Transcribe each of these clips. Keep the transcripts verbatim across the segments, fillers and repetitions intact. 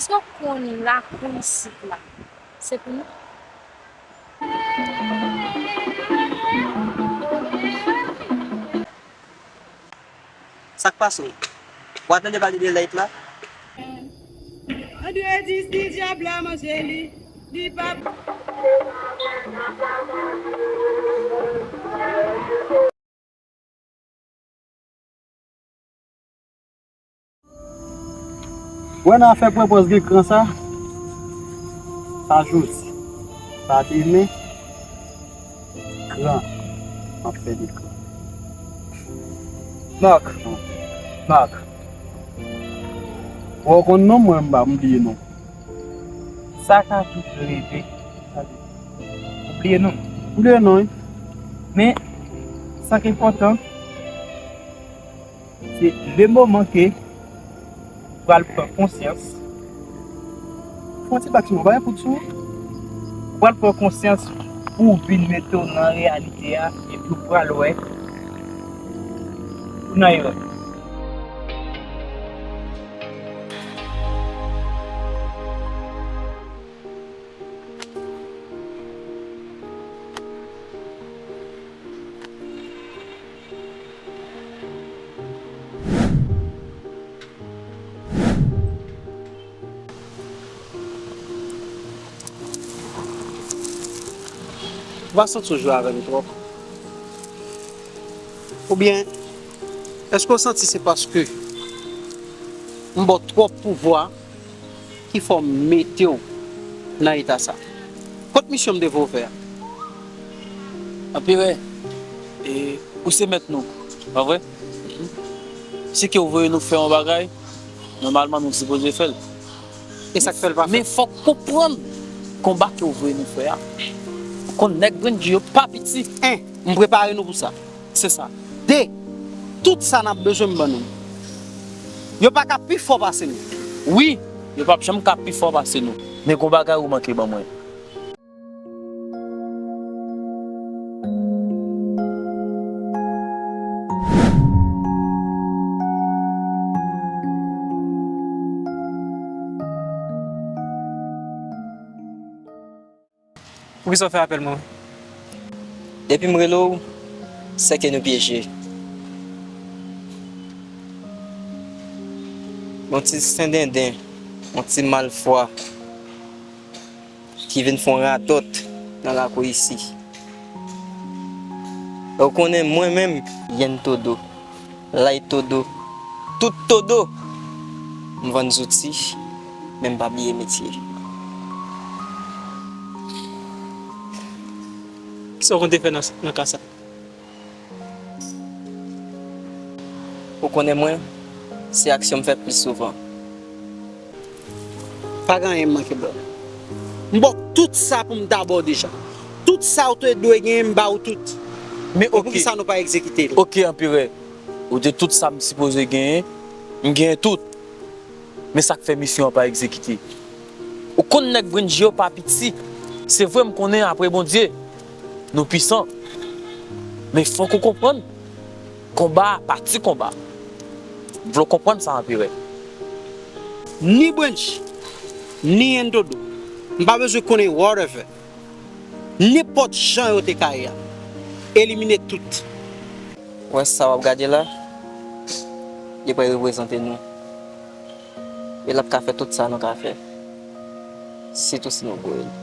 Èske w konn lakou isit la, se pou nou? Sa k pase w? W a tande pale de lèt la? Andredi si dyab la manje li, li pa. Wè nan afè pwèpòs gen kran sa, sa jodi, sa demen, kran ap fè de kran. Mark, Mark, wè w konn non mwen m pa m bliye non. Sa ka tout rive. Ou bliye non? M bliye non wi. Men sa k enpòtan, se le moman ke ou pral pran konsyans. Fè yon ti bak sou mwen, pa gen poud sou ou. Ou pral pran konsyans pou w vin mete w nan reyalite a epi w pral wè ou nan erè. Ou pa santi w jwe avè m twòp? Oubyen, èske w santi se paske m ba w twòp pouvwa ki fè w mete w nan eta sa? Kot misyon m te voye w fè a? Anperè, e, ou se mèt nou, pa vre? Si ke w voye nou fè yon bagay, nòmalman nou sipoze fè l. E sa k fè l pa fèt? Men fòk konprann konba ke w voye nou fè a. Ou konn nèg Brenji yo pa piti. En, m prepare nou pou sa. Se sa. De, tout sa n ap bezwen m ban nou. Yo pa ka pi fò pase nou. Wi, yo p ap janm ka pi fò pase nou. Men gon bagay ou manke ban mwen. Poukisa w fè apèl mwen? Depi m rele w, sèke nou pyeje. Yon ti sendenden, yon ti malfwa ki vin fè yon radòt nan lakou isi. E w konnen mwen menm, Yen Todo. Lay todo, tout todo. M vann zouti, men m pa bliye metye. Kisa w konte fè nan, nan ka sa? Ou konnen mwen, se aksyon m fè plis souvan. Pa gen anyen m manke ba w. M ba w tout sa pou m ta ba w deja. Tout sa w te dwe genyen, m ba w tout. Men Men oke. Poukisa nou pa egzekite l? Oke, Anperè. Ou te tout sa m sipoze genyen, m genyen tout. Men sa k fè misyon an pa egzekite. Ou konn nèg Brenji yo pa piti. Se vre m konnen apre Bondye, nou pisan. Men fòk ou konprann, konba a pa ti konba. M vle w konprann sa, Anperè. Ni Brenji, ni Yen Todo, m pa bezwen konnen whatever. Nenpòt jan yo te ka ye a. Elimine tout. Ou wè sa w ap gade la? Li pral reprezante nou. E l ap ka fè tout sa nou ka fè. Sitou si nou voye l.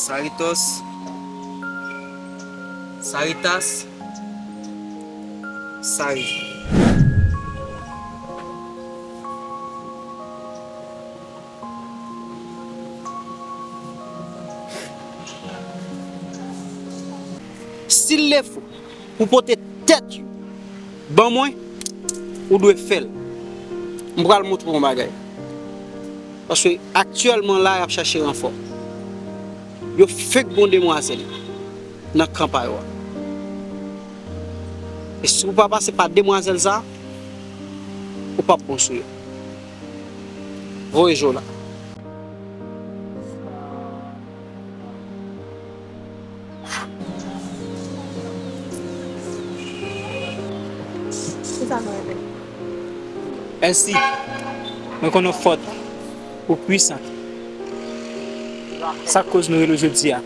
Saritos, Saritas, Sari. Si l le fo pou pote tèt yo ban mwen, ou dwe fè l. M pral montre w yon bagay. Paske aktyèlman la, y ap chache ranfò. Yo fenk gen yon demwazèl nan kan pa yo a. E si w pa pase pa demwazèl sa, ou p ap bon sou yo. Voye je w la. Èlsi, mwen konnen w fòt, ou pwisan. Sa k koz nou rele w jodi a.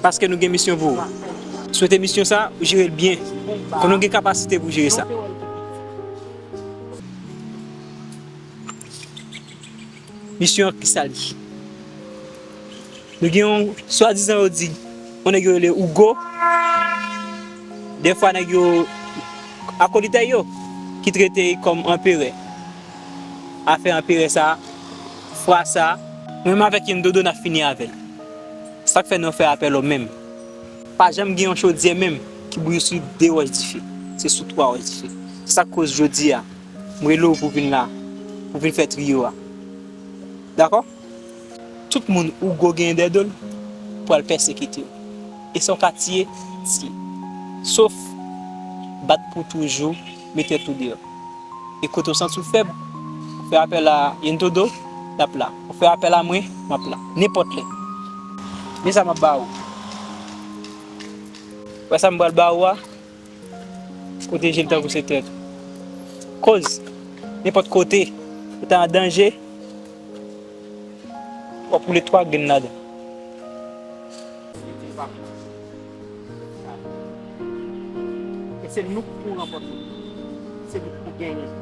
Paske nou gen misyon pou ou. Swete misyon sa, ou jere l byen. Konnen w gen kapasite pou w jere sa. Misyon an, kisa l ye? Nou gen yon swadizan, yo di, yon nèg yo rele Hugo. Dèfwa nèg yo, akolitay yo, ki trete l kòm anperè. Afè anperè sa, fwa sa, mwen menm avèk Yenn Dodo n ap fini avè l. Sa k fè nou fè apèl ou menm. Pa janm gen yon chodyè menm ki bouyi sou de wòch dife. Se sou twa wòch dife. Se sa k koz jodi a, m rele w pou vin la, pou vin fè triyo a. Dakò? Tout moun Hugo genyen dèyè do l pral pèsekite w. E sa w ka tiye, tiye. Sof bat pou toujou, met tèt ou deyò. E kote w santi w fèb, ou fè apèl a Yenn Dodo, l ap la. Ou fè apèl a mwen, m ap la. Nenpòt lè. Men sa m ap ba ou. Wè sa m pral ba ou a? Pwoteje l tankou se tèt ou. Koz, nenpòt kote, ou ta an danje, w ap woule twa grenn ladan. E se nou k pou ranpòte. Se nou k pou genyen.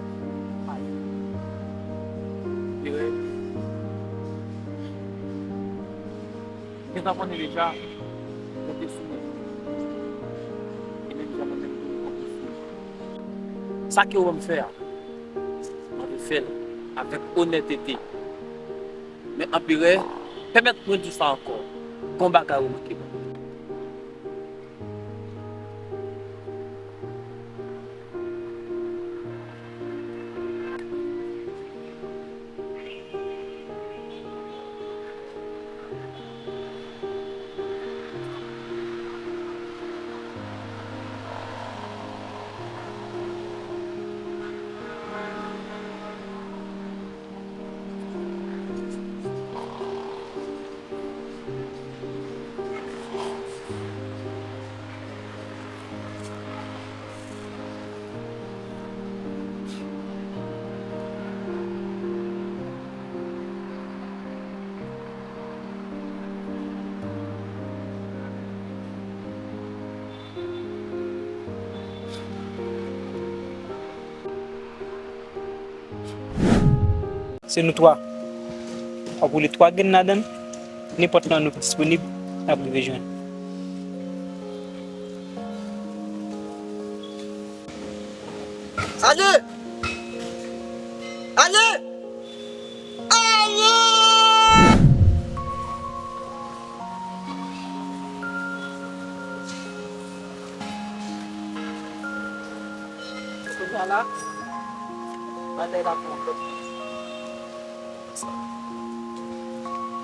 Gentan konnen deja, konte sou mwen. E menm jan mwen menm tou, m konte sou ou. Sa ke w wè m fè a, mwen te fè l avèk onètete. Men anperè, pèmèt mwen di sa ankò, gon bagay ou manke ban mwen. Se nou twa. W ap woule twa grenn ladan l. Nenpòt nan nou ki disponib, n ap rive jwenn. Ale! Ale! Ale! Kounye a la, batay la pran lòt.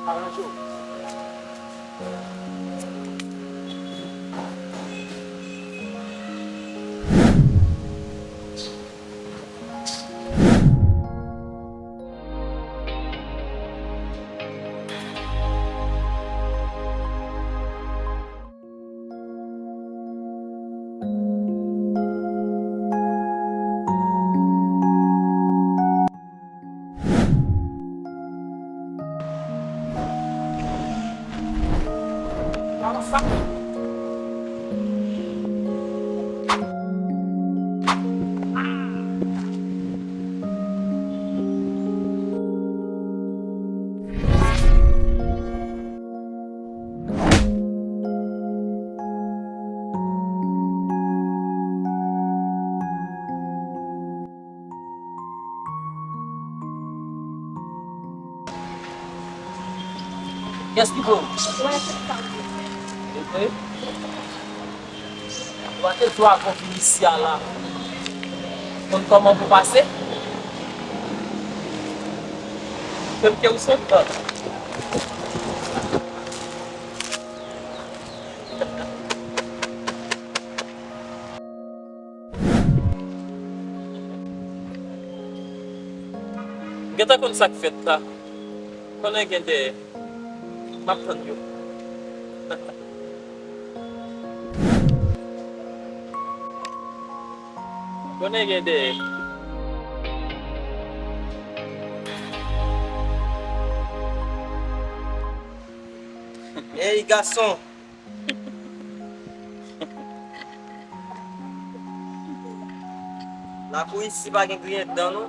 Aranje w. Kiyès ki voye w? Mwen, se sa. Ou pa te di w avan w vin isi a la. Konn kòman pou pase? Menm ke ou se tan. M gentan konn sa k fèt la. Konnen gen dèyè. M ap tann yo. Konnen gen dèyè. Ey, gason! Lakou isi pa gen griyen dan, non.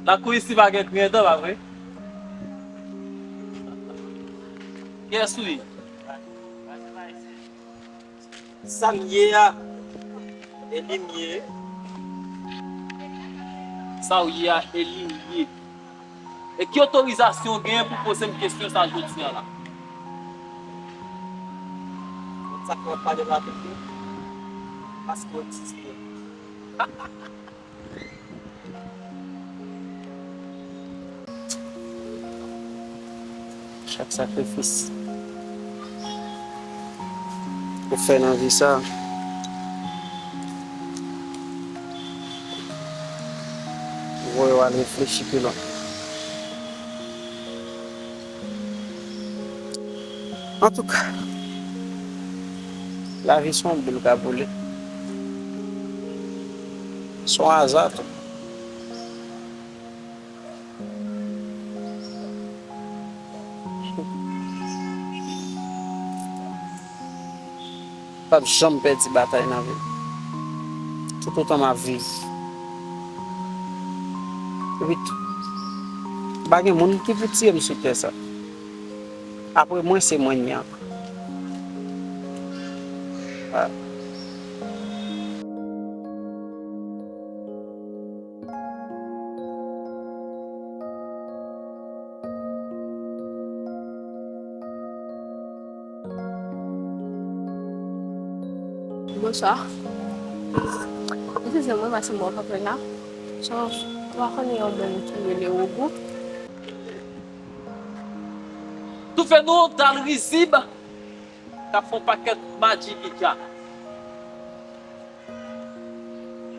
Lakou isi pa gen griyen dan, pa vre? Kiyès ou ye? Sa m ye a, e li m ye. Sa w ye a, e li l ye. E ki otorizasyon w genyen pou poze m kesyon sa jodi a la? Konn sa k fè w ap pale la tou? Paske w egziste. Chak sakrifis ou fè nan vi sa, voye w al reflechi pi lwen. Antouka, lavi se yon boul k ap boule. Se yon aza tou. P ap janm pèdi batay nan vi m. Toutotan m ap viv. Epi tou, pa gen moun ki pou tiye m sou tè sa. Apre mwen, se mwen n ye ankò. Ah. Bonswa. Eskize mwen paske mwen kanpe la. So, ou pa konnen yon moun ki rele Ogou? Toufe nou, dal rizib, k ap fè yon pakèt madji pika.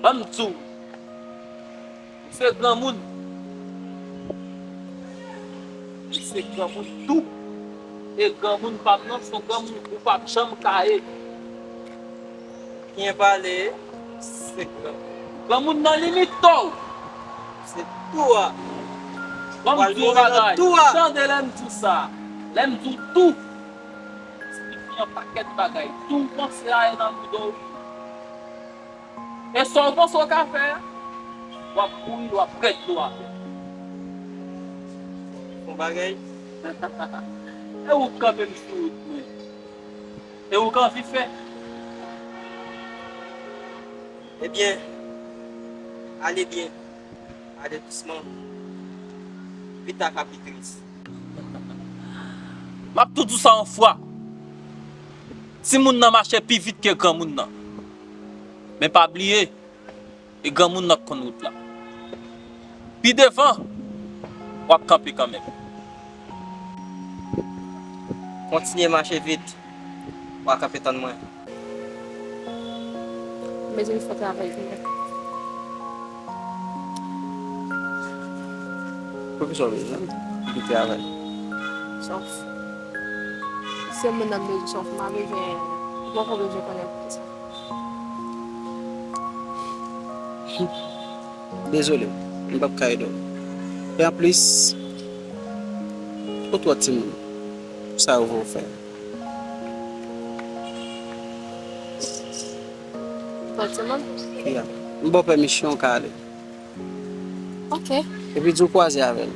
Ban m di w, ou se granmoun. Ou se granmoun tou. E granmoun pa m nan, se yon granmoun ou p ap janm ka ye. Byen pale, se granmoun. Granmoun nan limit to. Se tou a. Ban m di w yon bagay. Tande lè m di w sa. Lè m di w tou, siyifi yon pakèt bagay. Tou w panse a e nan bouda w. E sa w panse w ka fè a, w ap kouri, w ap pèdi dlo atè. Bon bagay. E ou k kanpe m sou wout mwen. E ou k anvi fè. Ebyen, ale byen, ale dousman. Pita ka pi tris. M ap tou di w sa yon fwa. Timoun nan mache pi vit ke granmoun nan. Men pa bliye, e granmoun nan k konn wout la. Pi devan, w ap kanpe kanmenm. Kontinye mache vit, w a kanpe tann mwen. M bezwen fè travay pou mwen. Poukisa w bezwen li travay? Sof. Se moun nan bezwen sof, m a bezwen, m poko bezwen konnen pou sa. Dezole, m p ap ka ede w. E anplis, ou twò timoun pou sa yo voye w fè. Twò timoun? Ya. M ba w pèmisyon, w ka ale. Ok. Epi di w kwaze avè l.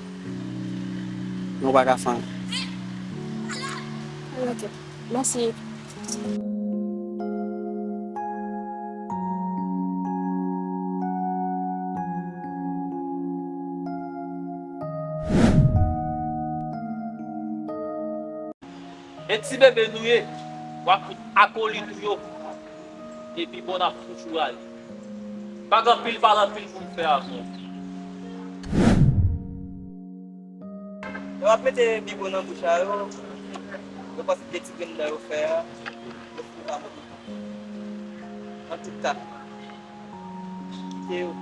Men w pa ka fè anyen. Ok. Mèsi. E ti bebe nou ye, w ak tout akolit ou yo. Epi bon, n ap toujou ale. Pa gen anpil pale, anpil moun fè avè w. Lè w ap mete bibo nan bouch a yo, yo panse de ti grenn dan yo fè a, yo fin pa mete. Antouka, kite yo.